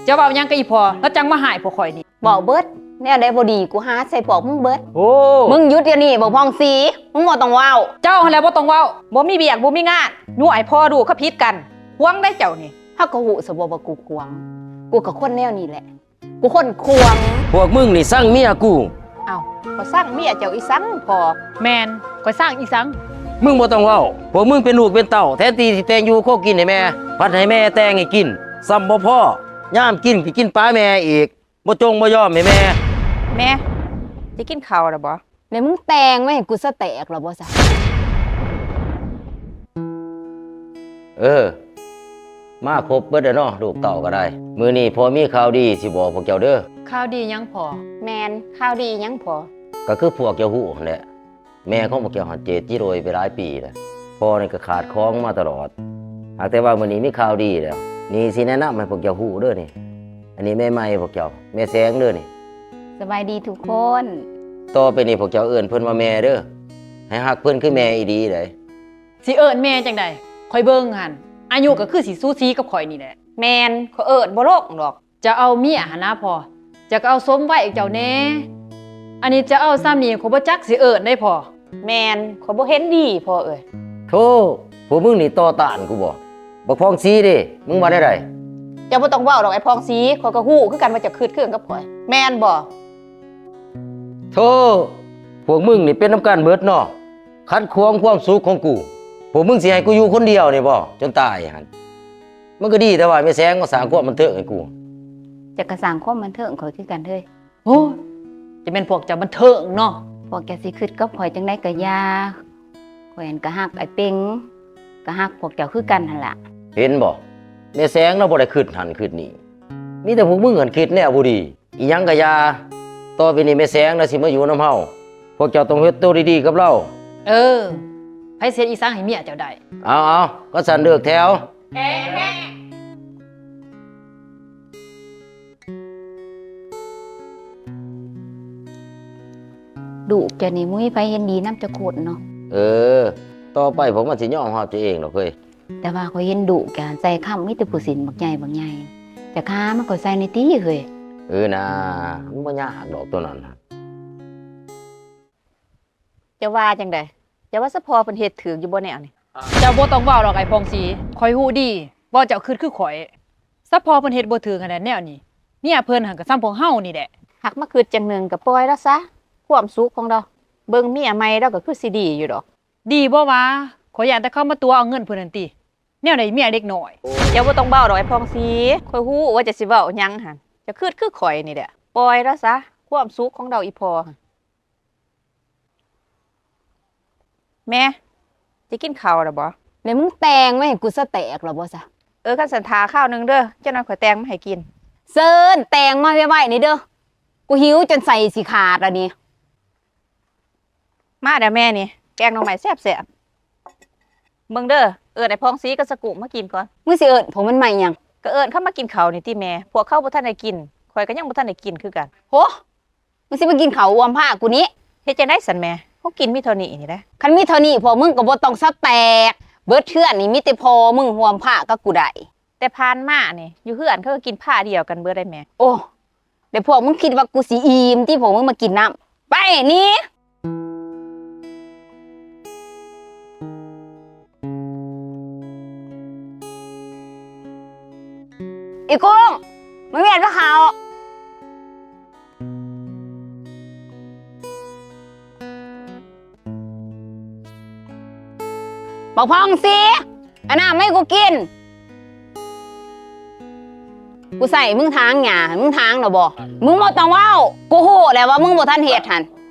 ຈະເວົ້າຫຍັງກັບອີ່ພໍ່ ລາວຈັ່ງມາຮ້າຍພວກຂ້ອຍນີ້? ເວົ້າເບິດ ແນວໃດບໍ່ດີ ກູຫາໃສ່ພວກມຶງເບິດ. ໂອ້ ມຶງຢຸດດຽວນີ້ ບັກຜ່ອງສີ ມຶງບໍ່ຕ້ອງເວົ້າ. ເຈົ້າຫັ້ນແຫຼະບໍ່ຕ້ອງເວົ້າ ບໍ່ມີວຽກບໍ່ມີງານ ຍົວະໃຫ້ພໍ່ລູກເຂົາຜິດກັນ ຂວາງໄດ໋ເຈົ້ານີ້. ເຮົາກໍຮູ້ຊະບໍ່ວ່າກູຂວາງ? ກູກໍຄົນແນວນີ້ແຫຼະ. ກູຄົນຂວາງ. ພວກມຶງນີ້ຊັງເມຍກູ. ເອົ້າ ຂ້ອຍຊັງເມຍເຈົ້າອີ່ສັງພໍ່? ແມ່ນ ຂ້ອຍຊັງອີ່ສັງ? ມຶງບໍ່ຕ້ອງເວົ້າ. ພວກມຶງເປັນລູກເປັນເຕົ້າ ແທນທີ່ຊິແຕ່ງຢູ່ຄົວກິນໃຫ້ແມ່ ພັດໃຫ້ແມ່ແຕ່ງໃຫ້ກິນ ຊ້ຳບໍ່ພໍ ຍາມກິນກໍກິນປາແມ່ອີກ ບໍ່ຈົ່ງບໍ່ຍອມໃຫ້ແມ່. ແມ່ ຈະກິນເຂົ້າແລ້ວບໍ່? ແລ້ວມຶງແຕ່ງມາໃຫ້ກູສະແຕກແລ້ວບໍ່ຊະ? ເອີ ມາຄົບເບິດແລ້ວເນາະ ລູກເຕົ້າກໍໄດ້. ມື້ນີ້ພໍ່ມີຂ່າວດີຊິບອກພວກເຈົ້າເດີ. ຂ່າວດີຫຍັງພໍ່? ແມ່ນ ຂ່າວດີຫຍັງພໍ່? ກໍຄືພວກເຈົ້າຮູ້ຫັ້ນແຫຼະ ແມ່ຂອງພວກເຈົ້າຫັ້ນເຈັບຈິໂຣຍໄປຫຼາຍປີແລ້ວ. ພໍ່ນີ້ກໍຂາດຂອງມາຕະຫຼອດ ຫາກແຕ່ວ່າມື້ນີ້ມີຂ່າວດີແລ້ວ. ນີ້ຊິແນະນຳໃຫ້ພວກເຈົ້າຮູ້ເດີນີ້. ອັນນີ້ແມ່ໃໝ່ພວກເຈົ້າ ແມ່ແສງເດີນີ້. ສະບາຍດີທຸກຄົນ. ຕໍ່ໄປນີ້ພວກເຈົ້າເອີ້ນເພິ່ນວ່າແມ່ເດີ ໃຫ້ຮັກເພິ່ນຄືແມ່ອີ່ຫຼີໄດ໋. ຊິເອີ້ນແມ່ຈັ່ງໃດ? ຂ້ອຍເບິ່ງຫັ້ນ ອາຍຸກໍຄືຊິສູສີກັບຂ້ອຍນີ້ແຫຼະ. ແມ່ນ ຂ້ອຍເອີ້ນບໍ່ລົງດອກ. ຈະເອົາເມຍຫັ້ນນະພໍ່ ຈະກໍເອົາສົມໄວເຈົ້າແດ່. ອັນນີ້ຈະເອົາຊ່ຳນີ້ ຂ້ອຍບໍ່ຈັກຊິເອີ້ນໃດ໋ພໍ່. ແມ່ນ ຂ້ອຍບໍ່ເຫັນດີພໍ່ເອີຍ. ໂທ້ ພວກມຶງນີ້ຕໍ່ຕ້ານກູບໍ? ບັກຜ່ອງສີເດ ມຶງວ່າແນວໃດ? ເຈົ້າບໍ່ຕ້ອງເວົ້າດອກໄອ້່ຜ່ອງສີ ຂ້ອຍກໍຮູ້ຄືກັນວ່າເຈົ້າຄິດຄືກັນກັບຂ້ອຍ ແມ່ນບໍ່? ໂທ້ ພວກມຶງນີ້ເປັນນຳກັນເບິດເນາະ ຂັດຂວາງຄວາມສຸກຂອງກູ. ພວກມຶງຊິໃຫ້ກູຢູ່ຄົນດຽວນີ້ບໍ ຈົນຕາຍຫັ້ນ? ມັນກໍດີແຕ່ວ່າແມ່ແສງມາສ້າງຄວາມບັນເທີງໃຫ້ກູ. ເຈົ້າກໍສ້າງຄວາມບັນເທີງຂ້ອຍຄືກັນເຮີ້ຍ. ໂອ້ ຈະແມ່ນພວກເຈົ້າບັນເທີງເນາະ. ພວກເຈົ້າຊິຄິດກັບຂ້ອຍຈັ່ງໃດກໍຢ່າ ຂ້ອຍຫັ້ນກໍຮັກອ້າຍເປັງ ກໍຮັກພວກເຈົ້າຄືກັນຫັ້ນລະ. ເຫັນບໍ່ ແມ່ແສງລາວບໍ່ໄດ້ຄິດຫັ້ນຄິດນີ້ ມີແຕ່ພວກມຶງຫັ້ນຄິດແນວບໍ່ດີ. ອີ່ຫຍັງກໍຢ່າ ຕໍ່ໄປນີ້ແມ່ແສງລາວຊິມາຢູ່ນຳເຮົາ ພວກເຈົ້າຕ້ອງເຮັດໂຕດີໆກັບລາວ. ເອີ ໃຜຊິເຮັດອີ່ສັງໃຫ້ເມຍເຈົ້າໄດ້? ເອົາໆ ຄັນຊັ້ນເລີກແຖວ. ລູກເຈົ້ານີ້ບໍ່ມີໃຜເຫັນດີນຳຈັກຄົນເນາະ. ເອີ ຕໍ່ໄປພວກມັນຊິຍອມຮັບເຈົ້າເອງດອກເຮີ້ຍ. ແຕ່ວ່າຂ້ອຍເຫັນລູກເຈົ້າໃສ່ຄຳມີແຕ່ຜູ້ຊີ້ນບັກໃຫຍ່ບັກໃຫຍ່ ຈະຄາມັນກໍໃສ່ແດ່ຕິເຮີ້ຍ. ເອີນາ ມັນບໍ່ຍາກດອກໂຕນັ້ນນະ. ເຈົ້າວ່າຈັ່ງໃດ? ເຈົ້າວ່າສະພໍເພິ່ນເຮັດຖືກຢູ່ບໍ່ແນວນີ້? ເຈົ້າບໍ່ຕ້ອງເວົ້າດອກອ້າຍຜ່ອງສີ ຂ້ອຍຮູ້ດີວ່າເຈົ້າຄິດຄືຂ້ອຍ. ສະພໍເພິ່ນເຮັດບໍ່ຖືກຫັ້ນແຫຼະແນວນີ້ ເມຍເພິ່ນຫັ້ນກໍສ່ຳພວກເຮົານີ້ແຫຼະ. ຫາກມາຄິດຈັ່ງໜຶ່ງກໍປ່ອຍລາວຊະ ຄວາມສຸກຂອງລາວ ເບິ່ງເມຍໃໝ່ລາວກໍຄືຊິດີຢູ່ດອກ. ດີບໍ່ຫວາ? ຂ້ອຍຢ້ານແຕ່ເຂົາມາຕົວະເອົາເງິນເພິ່ນຫັ້ນຕິ. ແນວໃດເມຍເດັກນ້ອຍ? ເຈົ້າບໍ່ຕ້ອງເວົ້າດອກອ້າຍຜ່ອງສີ ຂ້ອຍຮູ້ວ່າເຈົ້າຊິເວົ້າຫຍັງຫັ້ນ. ເຈົ້າຄິດຄືຂ້ອຍນີ້ແຫຼະ ປ່ອຍລາວຊະ ຄວາມສຸກຂອງລາວອີ່ພໍ່ຫັ້ນ. ແມ່ ຈະກິນເຂົ້າແລ້ວບໍ່? ແລ້ວມຶງແຕ່ງມາໃຫ້ກູສະແຕກແລ້ວບໍ່ຊະ? ເອີ ຄັນຊັ້ນຖ້າຄາວໜຶ່ງເດີ ຈັກໜ່ອຍຂ້ອຍແຕ່ງມາໃຫ້ກິນ. ເຊີນ ແຕ່ງມາໄວໆນີ້ເດີ ກູຫິວຈົນໄສ້ຊິຂາດລະນີ້. ມາເດີແມ່ນີ້ ແກງໜໍ່ໄມ້ແຊບໆ. ເບິ່ງເດີ ເອີ້ນໄອ້ຜ່ອງສີກັບສະກຸມາກິນກ່ອນ. ມຶງຊິເອີ້ນພວກມັນມາອີ່ຫຍັງ? ກໍເອີ້ນເຂົາມາກິນເຂົ້ານີ້ຕິແມ່ ພວກເຂົາບໍ່ທັນໄດ້ກິນ ຂ້ອຍກໍຍັງບໍ່ທັນໄດ້ກິນຄືກັນ. ໂຫ ມຶງຊິມາກິນເຂົ້າຮ່ວມພາກກູນີ້. ເຮັດຈັ່ງໃດຊັ້ນແມ່? ເຮົາກິນມີເທົ່ານີ້ນີ້ແຫຼະ. ຄັນມີເທົ່ານີ້ພວກມຶງກໍບໍ່ຕ້ອງສະແຕກ ເບິດເຮືອນນີ້ມີແຕ່ພໍ່ມຶງຮ່ວມພາກກັບກູໄດ້. ແຕ່ຜ່ານມານີ້ ຢູ່ເຮືອນເຂົາກໍກິນພາດຽວກັນເບິດໄດ໋ແມ່. ໂອ້ ແລ້ວພວກມຶງຄິດວ່າກູຊິອີ່ມຕິ ພວກມຶງມາກິນນຳ. ໄປໜີ. ອີກຸ້ງ ມາວຽນກັບເຂົາ. ບັກຜ່ອງສີ ເອົານ້ຳມາໃຫ້ກູກິນ. ກູໃສ່ມຶງຖາງຫຍ້າ ມຶງຖາງແລ້ວບໍ່? ມຶງບໍ່ຕ້ອງເວົ້າ ກູຮູ້ແລ້ວວ່າມຶງບໍ່ທັນເຮັດຫັ້ນ.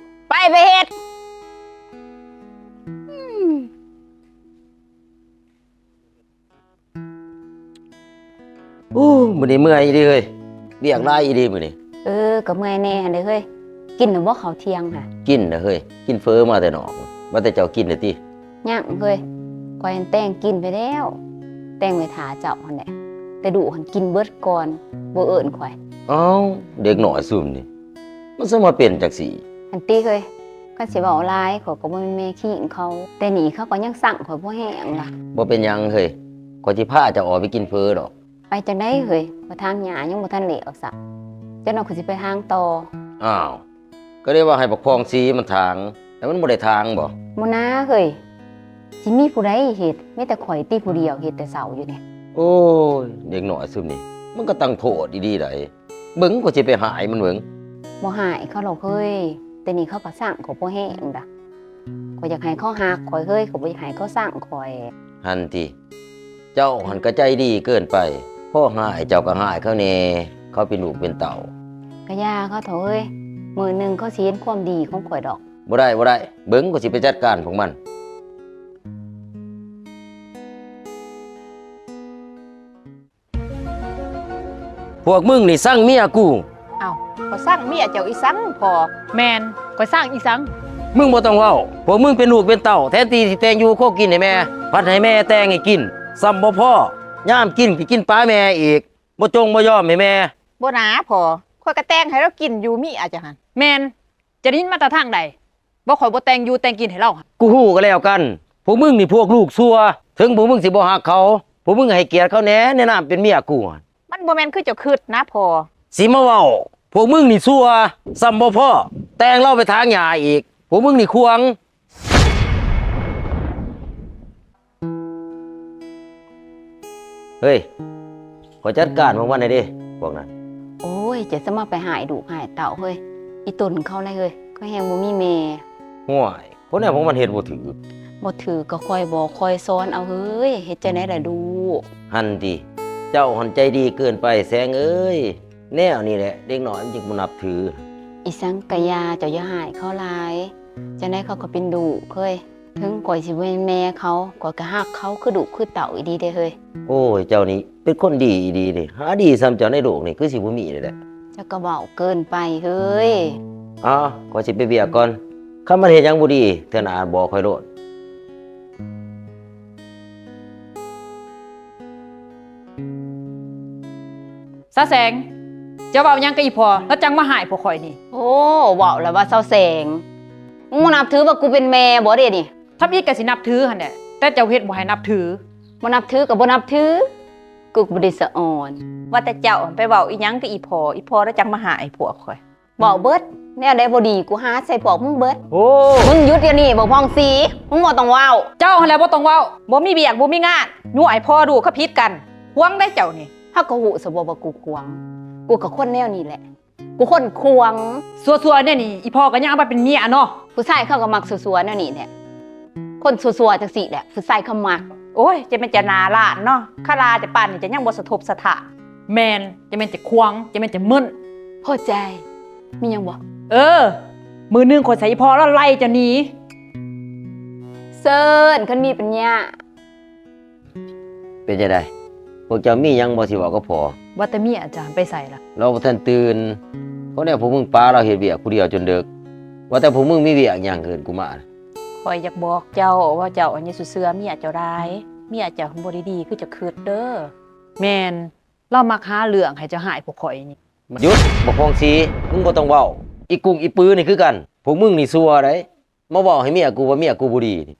ໄປ ໄປເຮັດ. ອືມ. ໂອ້ ມື້ນີ້ເມື່ອຍອີ່ຫຼີເຮີ້ຍ ວຽກຫຼາຍອີ່ຫຼີມື້ນີ້. ເອີ ກໍເມື່ອຍແດ່ຫັ້ນເດ້ເຮີ້ຍ. ກິນແລ້ວບໍ່ເຂົ້າທ່ຽງຫະ? ກິນແລ້ວເຮີ້ຍ ກິນເຝີມາແຕ່ນອກ. ວ່າແຕ່ເຈົ້າກິນແລ້ວຕິ? ຍັງເຮີ້ຍ ຂ້ອຍຫັ້ນແຕ່ງກິນໄປແລ້ວ ແຕ່ງໄວ້ຖ້າເຈົ້າຫັ້ນແຫຼະ ແຕ່ດຸຫັ້ນກິນເບິດກ່ອນ ບໍ່ເອີ້ນຂ້ອຍ. ອ້າວ ເດັກນ້ອຍຊຸມນີ້ ມັນຊິມາເປັນຈັ່ງຊີ້. ຫັ້ນຕິເຮີ້ຍ ຄັນຊິເວົ້າຫຼາຍ ຂ້ອຍກໍບໍ່ແມ່ນແມ່ຄີງເຂົາ ແຕ່ນີ້ເຂົາກໍຍັງຊັງຂ້ອຍພໍແຮງລະ. ບໍ່ເປັນຫຍັງເຮີ້ຍ ຂ້ອຍຊິພາເຈົ້າອອກໄປກິນເຝີດອກ. ໄປຈັ່ງໃດເຮີ້ຍ? ຂ້ອຍຖາງຫຍ້າຍັງບໍ່ທັນແລ້ວຊ້ຳ. ຈັກໜ່ອຍຂ້ອຍຊິໄປຖາງຕໍ່. ອ້າວ ກໍໄດ້ວ່າໃຫ້ບັກພອງສີມັນຖາງ ແຕ່ມັນບໍ່ໄດ້ຖາງບໍ? ບໍ່ນາເຮີ້ຍ, ຊິມີຜູ້ໃດເຮັດ? ມີແຕ່ຂ້ອຍຕິຜູ້ດຽວເຮັດແຕ່ເຊົ້າຢູ່ນີ້. ໂອ້ຍ ເດັກນ້ອຍຊຸມນີ້ ມັນກໍຕັ້ງໂພດອີ່ຫຼີໃດ. ເບິ່ງ ຂ້ອຍຊິໄປຫາຍມັນເບິ່ງ. ບໍ່ຫາຍເຂົາດອກເຮີ້ຍ, ແຕ່ນີ້ເຂົາກໍຊັງຂ້ອຍພໍແຮງດາ. ຂ້ອຍຢາກໃຫ້ເຂົາຮັກຂ້ອຍເຮີ້ຍ, ຂ້ອຍບໍ່ຢາກໃຫ້ເຂົາຊັງຂ້ອຍ. ຫັ້ນຕິ ເຈົ້າຫັ້ນກໍໃຈດີເກີນໄປ, ພໍຮ້າຍເຈົ້າກໍຮ້າຍເຂົາແດ່, ເຂົາເປັນລູກເປັນເຕົ້າ. ກະຢ່າເຂົາເຖາະເຮີ້ຍ, ມື້ໜຶ່ງເຂົາຊິເຫັນຄວາມດີຂອງຂ້ອຍດອກ. ບໍ່ໄດ້ ບໍ່ໄດ້, ເບິ່ງ ຂ້ອຍຊິໄປຈັດການພວກມັນ. ພວກມຶງນີ້ຊັງເມຍກູ. ເອົ້າ ຂ້ອຍຊັງເມຍເຈົ້າອີ່ສັງພໍ່? ແມ່ນ, ຂ້ອຍຊັງອີ່ສັງ? ມຶງບໍ່ຕ້ອງເວົ້າ, ພວກມຶງເປັນລູກເປັນເຕົ້າ, ແທນທີ່ຊິແຕ່ງຢູ່ຄົວກິນໃຫ້ແມ່, ພັດໃຫ້ແມ່ແຕ່ງໃຫ້ກິນ, ຊ້ຳບໍ່ພໍ, ຍາມກິນກໍກິນປາແມ່ອີກ, ບໍ່ຈົ່ງບໍ່ຍອມໃຫ້ແມ່. ບໍ່ນາພໍ່, ຂ້ອຍກໍແຕ່ງໃຫ້ລາວກິນຢູ່ເມຍເຈົ້າຫັ້ນ. ແມ່ນ, ເຈົ້າໄດ້ຍິນມາແຕ່ທາງໃດ? ວ່າຂ້ອຍບໍ່ແຕ່ງຢູ່ແຕ່ງກິນໃຫ້ລາວຫັ້ນ. ກູຮູ້ກໍແລ້ວກັນ, ພວກມຶງນີ້ພວກລູກຊົ່ວ, ເຖິງພວກມຶງຊິບໍ່ຮັກເຂົາ, ພວກມຶງໃຫ້ກຽດເຂົາແດ່ ໃນນາມເປັນເມຍກູຫັ້ນ. ມັນບໍ່ແມ່ນຄືເຈົ້າຄິດນະພໍ່. ຊິມາເວົ້າ, ພວກມຶງນີ້ຊົ່ວ, ຊ້ຳບໍ່ພໍ, ແຕ່ງລາວໄປຖາງຫຍ້າອີກ, ພວກມຶງນີ້ຂວາງ. ເຮີ້ຍ ຂໍຈັດການພວກມັນແດ່ເດ້ ພວກນັ້ນ. ໂອ້ຍ ເຈົ້າສະມາໄປຮ້າຍລູກຮ້າຍເຕົ້າເຮີ້ຍ, ອີ່ຕົນເຂົາໃດເຮີ້ຍ, ເຂົາແຮ່ງບໍ່ມີແມ່. ຫ້ວຍ ຄົນແນວພວກມັນເຮັດບໍ່ຖືກ. ບໍ່ຖືກກໍຄ່ອຍບອກຄ່ອຍສອນເອົາເຮີ້ຍ, ເຮັດຈັ່ງໃດລະລູກ? ຫັ້ນຕິ ເຈົ້າຫັ້ນໃຈດີເກີນໄປແສງເອີຍ. ແນວນີ້ແຫຼະ ເດັກນ້ອຍມັນຈຶ່ງບໍ່ນັບຖື. ອີ່ສັງກະຢ່າ, ເຈົ້າຢ່າຮ້າຍເຂົາຫຼາຍ. ຈັ່ງໃດເຂົາກໍເປັນລູກເຮີ້ຍ. ເຖິງຂ້ອຍຊິບໍ່ແມ່ນແມ່ເຂົາ, ຂ້ອຍກໍຮັກເຂົາຄືລູກຄືເຕົ້າອີ່ຫຼີເດ້ເຮີ້ຍ. ໂອ້ຍ ເຈົ້ານີ້ເປັນຄົນດີອີ່ຫຼີເດ້, ຫາດີສ່ຳເຈົ້າໃນໂລກນີ້ຄືຊິບໍ່ມີເລີຍແຫຼະ. ເຈົ້າກໍເວົ້າເກີນໄປເຮີ້ຍ. ອ້າວ ຂ້ອຍຊິໄປວຽກກ່ອນ, ຄັນມັນເຮັດຫຍັງບໍ່ດີ ເທື່ອໜ້າບອກຂ້ອຍໂລດ. ສາວແສງ, ເຈົ້າເວົ້າຫຍັງກັບອີ່ພໍ່ ລາວຈັ່ງມາຮ້າຍພວກຂ້ອຍນີ້? ໂອ້ ເວົ້າແລ້ວວ່າສາວແສງ, ມຶງບໍ່ນັບຖືວ່າກູເປັນແມ່ບໍ່ເດນີ້? ທຳອິດກໍຊິນັບຖືຫັ້ນແຫຼະ, ແຕ່ເຈົ້າເຮັດບໍ່ໃຫ້ນັບຖື. ບໍ່ນັບຖືກໍບໍ່ນັບຖື, ກູກໍບໍ່ໄດ້ສະອອນ. ວ່າແຕ່ເຈົ້າໄປເວົ້າອີ່ຫຍັງກັບອີ່ພໍ່, ອີ່ພໍ່ລາວຈັ່ງມາຮ້າຍພວກຂ້ອຍ. ເວົ້າເບິດ, ແນວໃດບໍ່ດີ ກູຫາໃສ່ພວກມຶງເບິດ. ໂອ້ ມຶງຢຸດດຽວນີ້ ບັກພອງສີ, ມຶງບໍ່ຕ້ອງເວົ້າ. ເຈົ້າຫັ້ນແຫຼະບໍ່ຕ້ອງເວົ້າ, ບໍ່ມີວຽກ ບໍ່ມີງານ, ຍົວະໃຫ້ພໍ່ລູກເຂົາຜິດກັນ, ຂວາງໄດ໋ເຈົ້ານີ້. ເຮົາກໍຮູ້ຊະບໍ່ວ່າກູຂວາງ, ກູກໍຄົນແນວນີ້ແຫຼະ, ກູຄົນຂວາງ. ຊົ່ວໆແນວນີ້ ອີ່ພໍ່ກໍຍັງເອົາມາເປັນເມຍເນາະ. ຜູ້ຊາຍເຂົາກໍມັກຊົ່ວໆແນວນີ້ແຫຼະ, ຄົນຊົ່ວໆຈັ່ງຊີ້ແຫຼະ ຜູ້ຊາຍເຂົາມັກ. ໂອ້ຍ ຈະແມ່ນຈະໜ້າລ້ານເນາະ, ຄາລາຈະປານນີ້ຈະຍັງບໍ່ສະທົບສະທ້ານ. ແມ່ນ, ຈະແມ່ນຈະຂວາງ, ຈະແມ່ນຈະເມີ້ນ. ພໍໃຈ. ມີຫຍັງບໍ່? ເອີ, ມື້ໜຶ່ງຂ້ອຍໃສ່ອີ່ພໍ່ລາວໄລ່ເຈົ້າໜີ. ເຊີນ, ຄັນມີປັນຍາ. ເປັນຈັ່ງໃດ? ພວກເຈົ້າມີຫຍັງບໍ່ຊິເວົ້າກັບພໍ່? ວ່າແຕ່ເມຍເຈົ້າຫັ້ນໄປໃສລະ? ລາວບໍ່ທັນຕື່ນ. ຄົນແນວພວກມຶງປະລາວເຮັດວຽກຜູ້ດຽວຈົນເດິກ. ວ່າແຕ່ພວກມຶງມີວຽກຫຍັງເອີ້ນກູມາ? ຂ້ອຍຢາກບອກເຈົ້າວ່າເຈົ້າຢ່າສູ່ເຊື່ອເມຍເຈົ້າຫຼາຍ. ເມຍເຈົ້າບໍ່ໄດ້ດີຄືເຈົ້າຄິດເດີ. ແມ່ນ. ລາວມັກຫາເລື່ອງໃຫ້ເຈົ້າຮ້າຍພວກຂ້ອຍນີ້. ຢຸດ! ບັກພອງສີ, ມຶງບໍ່ຕ້ອງເວົ້າ. ອີ່ກຸ້ງອີ່ປືນີ້ຄືກັນ. ພວກມຶງນີ້ຊົ່ວໃດ໋. ມາເວົ້າໃຫ້ເມຍກູວ່າເມຍກູບໍ່ດີນີ້.